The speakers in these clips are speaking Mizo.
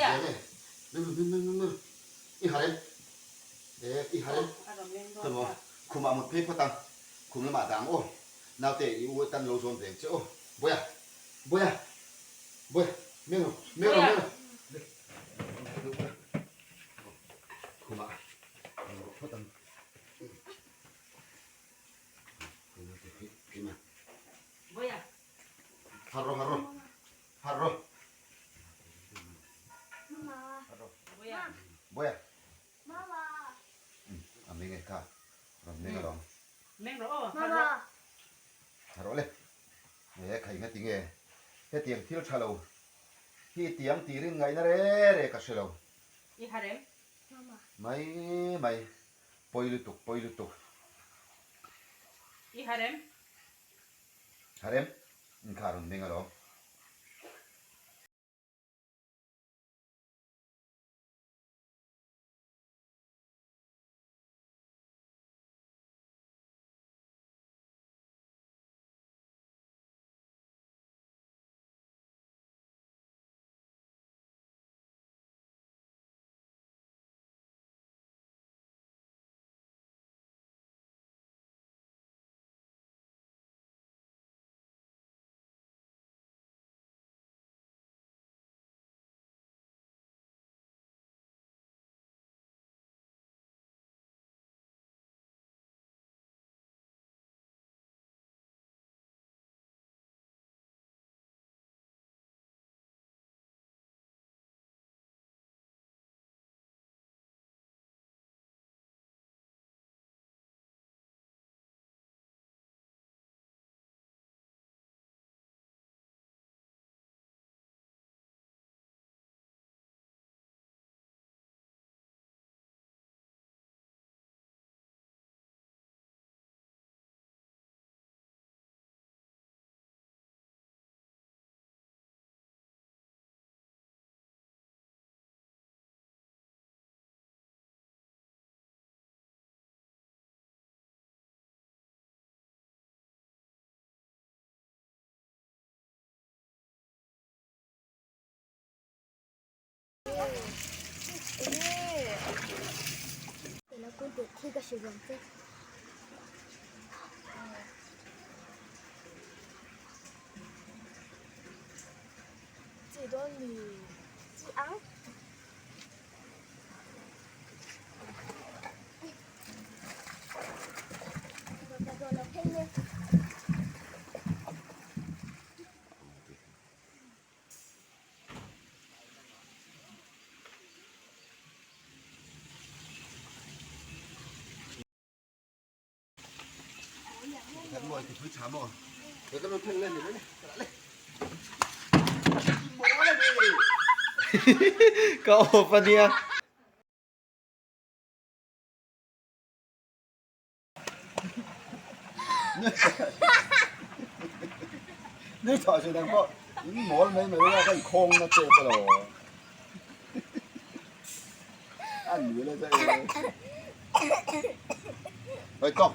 Lian e. Meng meng meng meng meng. I harh em? E i harh em? Khawi maw khumah mut phei phawt ang. Khum lamah dah ang aw. Naute i u tan lo zawn veng che aw. Bawiha! Bawiha! Bawiha! Meng rawh! Meng rawh! Meng rawh! Khumah mut rawh phawt ang. Harh rawh! Harh rawh! Harh rawh! Bawiha! A meng e kha rawn meng alawm. Meng rawh aw, harh rawh. Harh rawh le. He khai nga tinge hetiang thil tha lo hi tiang tirin ngaihna re re ka hre lo. I harh em? Mai mai, pawi lutuk, pawi lutuk. I harh em? Harh em? Inkha rawn meng alawm. Ka off a nia. Ni chhuah zui dang pawh in mawl mai mai a kan khawng na che te lo a ni le che oi tawk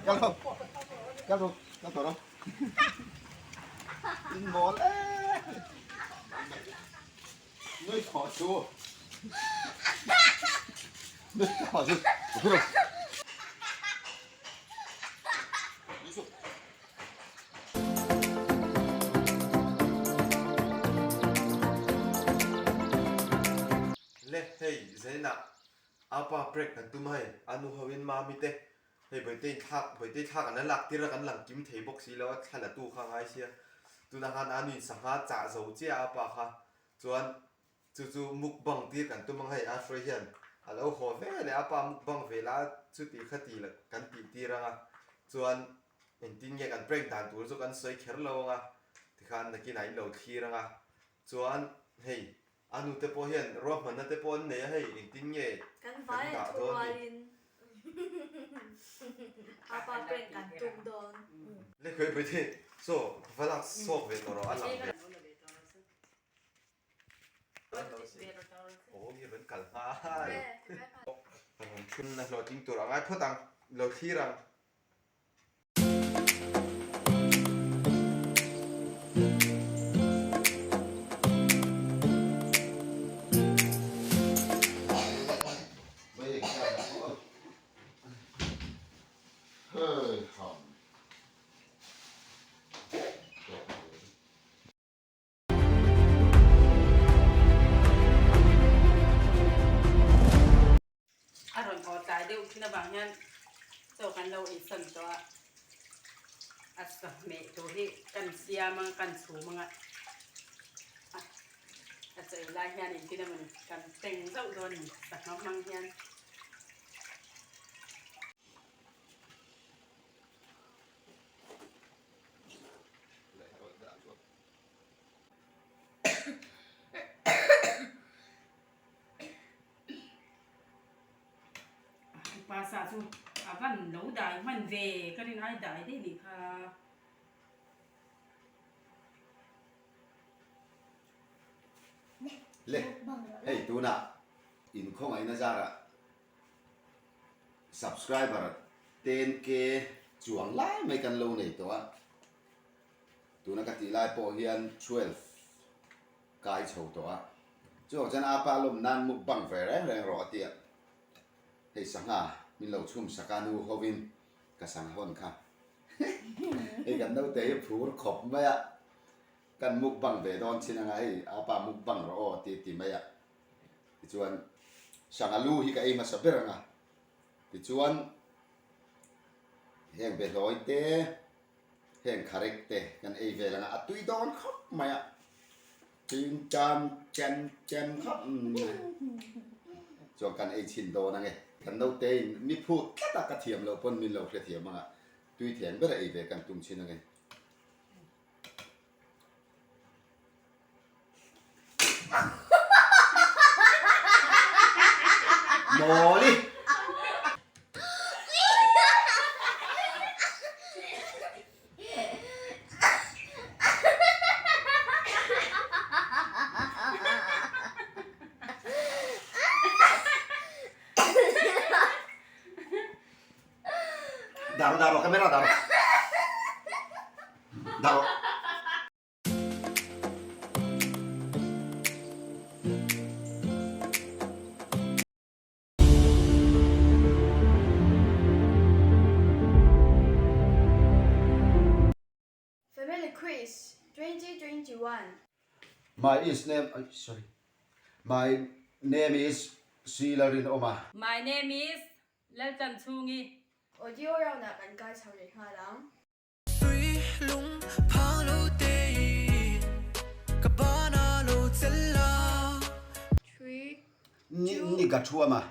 kal ho kal ho kal tawh rawh In mawl e. Nui thawh chu. Nui thawh chu. Le hei Zaina apa prank kan tum a hei a nu ho in mami te Hei Bawihtei thlak Bawihtei thlak an la lak tir a kan lang kim thei bawk si lo a thla la tu kha a ngai sia tunah khan a nuin sangha chah zo chiah a pa kha chuan chu chu mukbang tir kan tum ang hei a hruai hian a lo haw ve leh a pa mukbang ve la chuti kha ti la kan tih tir ang a chuan engtin nge kan prank dan tur chu kan sawi kher lo ang a tikhan nakinah in lo thlir ang a chuan hei A nute pawh hian ruahmanna te pawh an nei a hei engtin nge Kan kan vai dah thu dawn ni. rualin a pa prank kan tum dawn. Le khawi pui thei chaw va lak sawk ve tawh rawh a lang ve. Aw nge kan kal nghal. Kan rawn thun a hlawhtling tur a ngai phawt ang lo thlir ang. lo ei san tawh a, a sahmeh tur hi kan siam anga kan chhum anga a chaw ei lai hian engtin emawni kan teng zauh dawn a ni sangha hmang hian. Pa sa chu a van lo dai hman ve ka rin ai dai daih nih kha. Le hei tunah inkhawngaihna zarah subscriber 10k chuang lai mai kan lo nei tawh a tuna ka tih lai pawh hian 12 kai chho tawh a chuvang chuan apa lawm nan mukbang ve reng reng rawh a tia hei sangha min lo chhum sak a nu hovin ka sangha hawn kha hei kan naute hi phur khawp mai a kan mukbang ve dawn chin anga hei apa mukbang rawh aw ti ti mai a tichuan sangha lu hi ka ei hmasa ber anga tichuan heng behlawi te Heng kharek te kan ei vel anga a tui dawn khawp mai a, tui chem chem chem khawp mai chuan kan ei chhin dawn ange. Kan naute in mi phut tlat a ka thiam loh pawn min lo hrethiam anga tui thiam ber a ei ve kan tum chhin ange. Mawli! Daro daro camera daro. Daro. Family Quiz 2021. My is name ai sorry My name is Silarinawma. My name is Laltanchhungi. Audio round ah kan kai chho leh nghal ang. Ni ka thu ama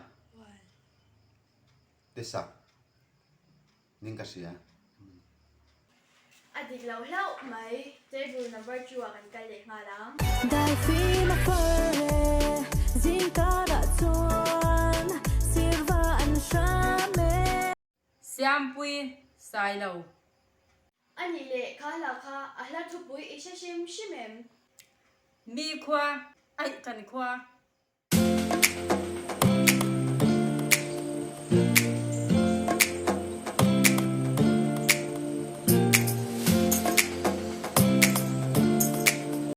te sak ning ka hria. A dik lo hlauh mai. Table number 2 ah kan kal leh nghal ang. Daifim a far e, zingkarah chuan sirva an hram e. Siampui Sailo. A nih leh kha hla kha a hla thupui i hre hrim hrim em? Mi khua, aih kan khua.